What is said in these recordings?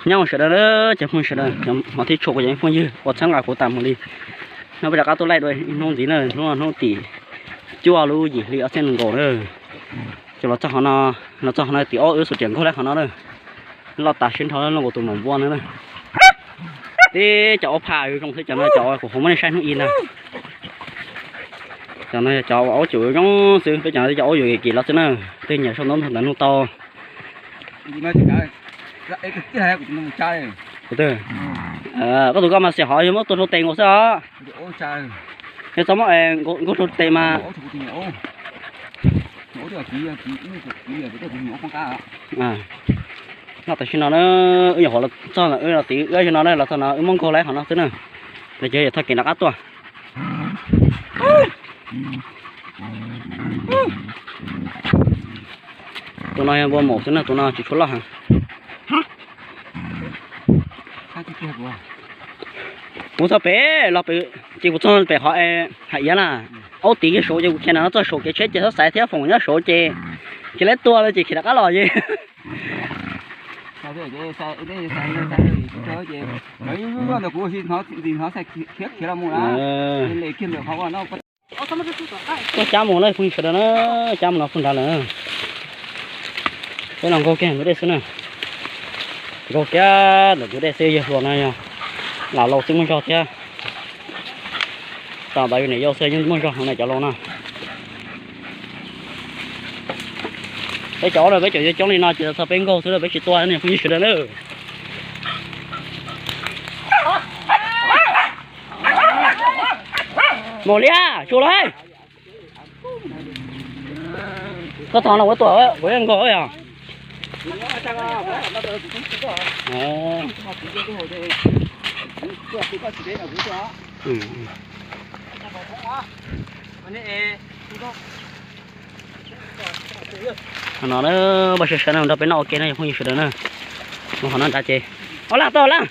Nyob zoo sawv daws na, cov phooj ywg sawv daws, hmov thiab tshua kuv cov phooj ywg uas txhawb nqa kuv tas mus li. No peb rov qab tuaj laij dua ib hnub ntxiv na, hnub no hnub tim cuaj lub yim hli ob txhiab nees nkaum na. Ces los txog qhov no, los txog qhov no tim ob wb xuas riam nkaug laij qhov no na. Loj tas sib nrho loj nkaus tus maum npua no na. Tib cov aub phaj zoo thiab cov no, cov kuv hauv muab nej saib hnub ib ntag. Cov no yog cov aub cum zoo xwb, peb cov no cov aub yuav kim los xwb na, twb nyiam sau ntaub ntawv nug tau. Koj tus koj mas xiam hov yog muab tua rau tes nkaus xwb os. Yog txhob muab nkaug rau tes mas. Noj tam sim no na, wb nyuam qhuav los txog ntawm wb los tid, wb los txog no na, los txog no wb muab nkaug laij qhov no xwb na. Los ces yog thaj kev rov qab tuaj. Tus no yog npua maum xwb na, tus no tsis tshua loj heev. Kuv txog pem los pem, ces kuv txog pem qhov hais iav na, aub tid kiag saud ces kuv khiav na no txog saum kev tsheb ces txhob xaiv thiab, foom nyob saud ces khiav lawv tua lawm ces khiav rov qab los ces. Tuaj cab mus lawm phooj ywg sawv daws na, cab mus no puag nrad lawm. Peb los nkaug kiag ntug dej xwb na. Nkaug kiag ntawm ntug dej xwb, yawg hluas no yog lam laus xwb muaj zog thiab. Tos ntawd yus niam yau xwb yeej muaj zog heev na cov laus no. Peb cov aub no peb cov yuav coob li no ces txog peb nkaug xwb, peb tsis tua ne phooj ywg sawv daws na. Maum liab, tsuas los. Koj tog no ua tuam kuv nkaug yog. Qhov no na, npaj sawv sawv no nrog peb noj ua ke na phooj ywg sawv daws na. Mus qhov no nrad ces. Ob laj tau laj.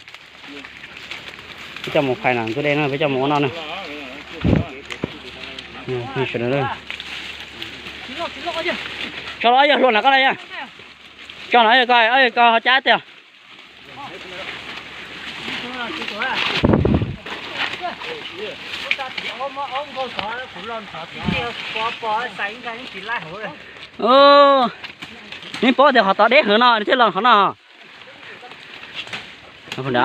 Peb coj mus phais na ntug dej no, peb coj mus ua noj na. Phooj ywg sawv daws na. Tso los yog hluas na koj na yog. Tso no yog koj, koj ho cab tiag. Neb paub tias qhov tod deb heev no thiaj los qhov no. Tam sim no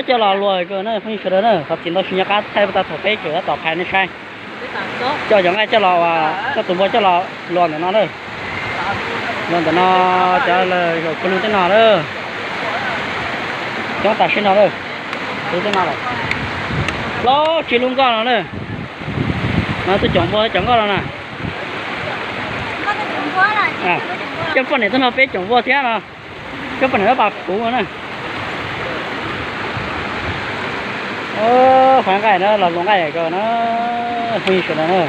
coj los luas na phooj ywg sawv daws na, qhov txiv ntau tsis nco qab thaij tau thaum peb tseem tab tom phais nej saib. Coj cov nqaij coj los, coj tus npua coj los luas ntawm no na. Luas ntawm no, cov lawv zaum kua lug tej no na. Coob tam sim no na. Lub tsis lub nkoj no na. No tuaj caum npua cov nkoj no na. Coj poj niam tuaj nrog peb caum npua thiab no. Coj poj niam tuaj pas puv na. Faib nqaij na, los luas nqaij ko na, phooj ywg sawv daws na.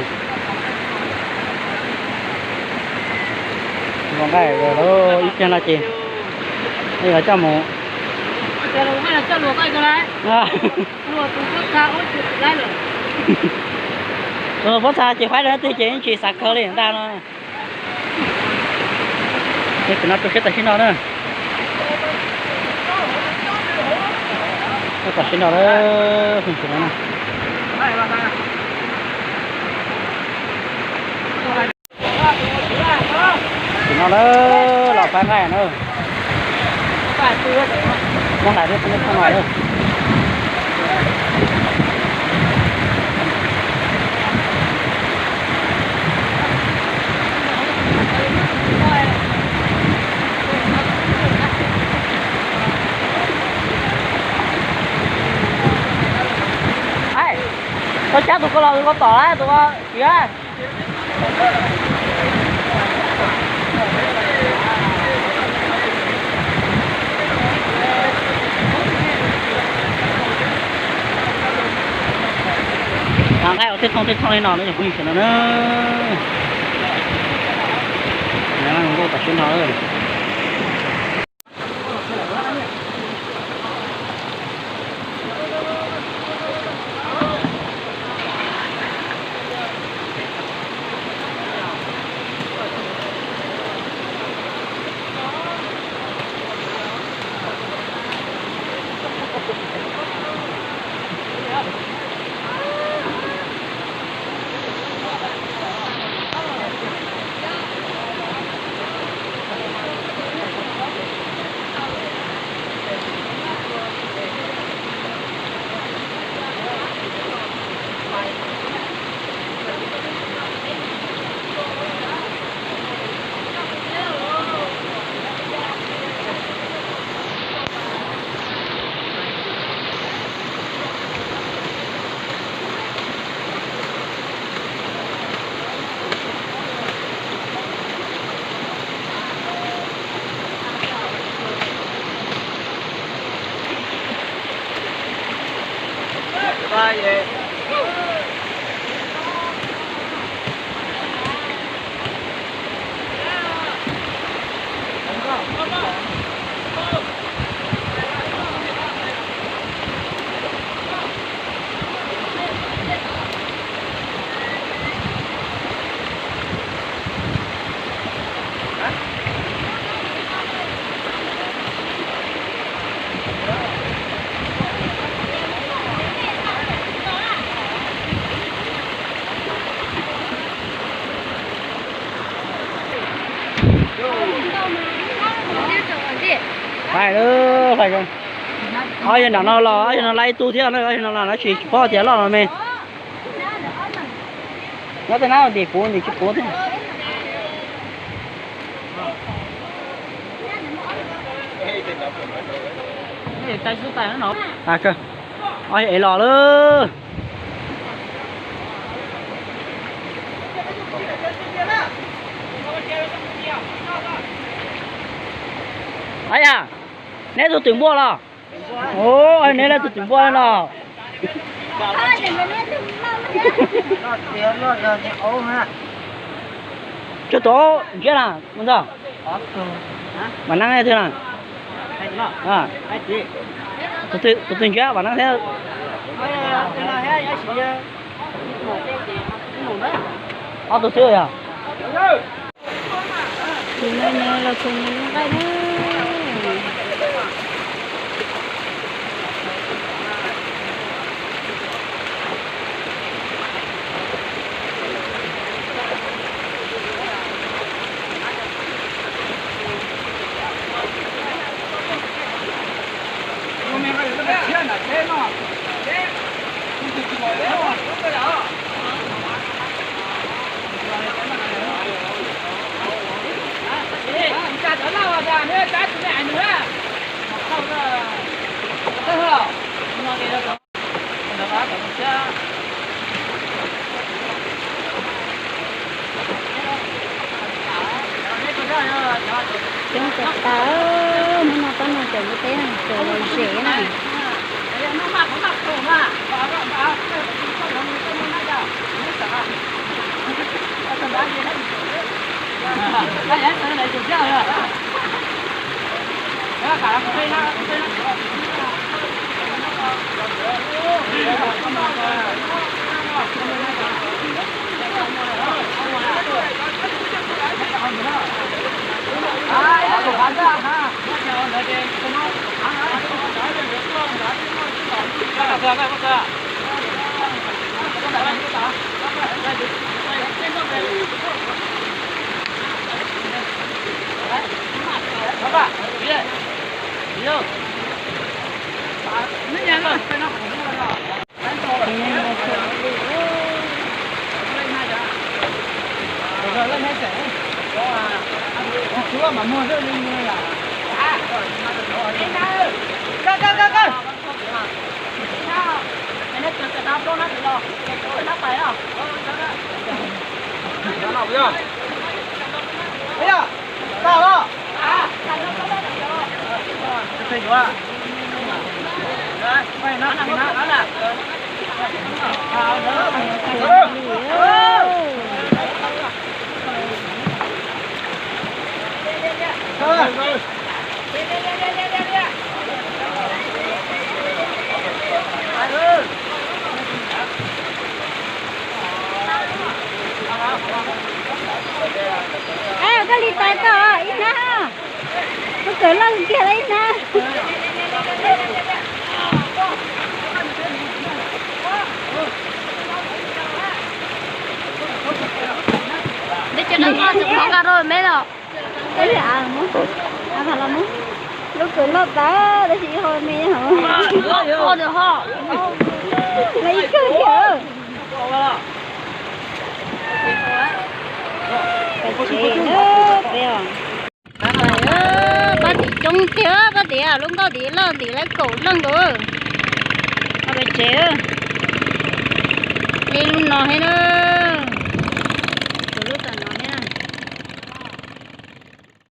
Luas nqaij ko ib pliag no ces los coj mus. Pob txha ces faib rau twg ces yeej tsis xav kawg li ntag no. Tam sim no tu siab tam sim no na. Tam sim no na. Tam sim no na, los faib nqaij na. Muab hlais thiab, muab hlais thiab. Koj cab tus ko los tus ko tom lawm, tus ko tiav. Nqaij ua tej thooj tej thooj li no na, phooj ywg sawv daws na. Nkauj tam sim no. Hais lawm, hais lawm. Ob yawg nram no los, ob yawg no laj ib tug thiab na, ob yawg no los no tsis, tsis paub tias loj los me. Nyob tej nab tim puv ntim tsis puv thiab. Ob yawg es los lawm. Ab yam, neb tus twm npua los? Neb leej tus twm npua los? Tsuag tus ntsiab na, mus ntxog. Vam Neeb thiab na. Tus twg ntsiab Vam Neeb thiab? Ob tug xwb yog. Tus no los txog mus lub nqaij na. Coob tas tas, hnub no pab no cov npua teb no cov lom zem na. Koj li tais tau ib hnab, koj kawm loj kiag lawm ib hnab. Neb cov dab qoj tsis qhov nqa rau me los. Lub kawm loj tas tab sis ib ho me ho. Ib kawg thiab. Pab tim coob tiag, pab tim lub nkoj tim loj tim lawv kaum leej nkaus. Pab pem tsev li lub no thiab na.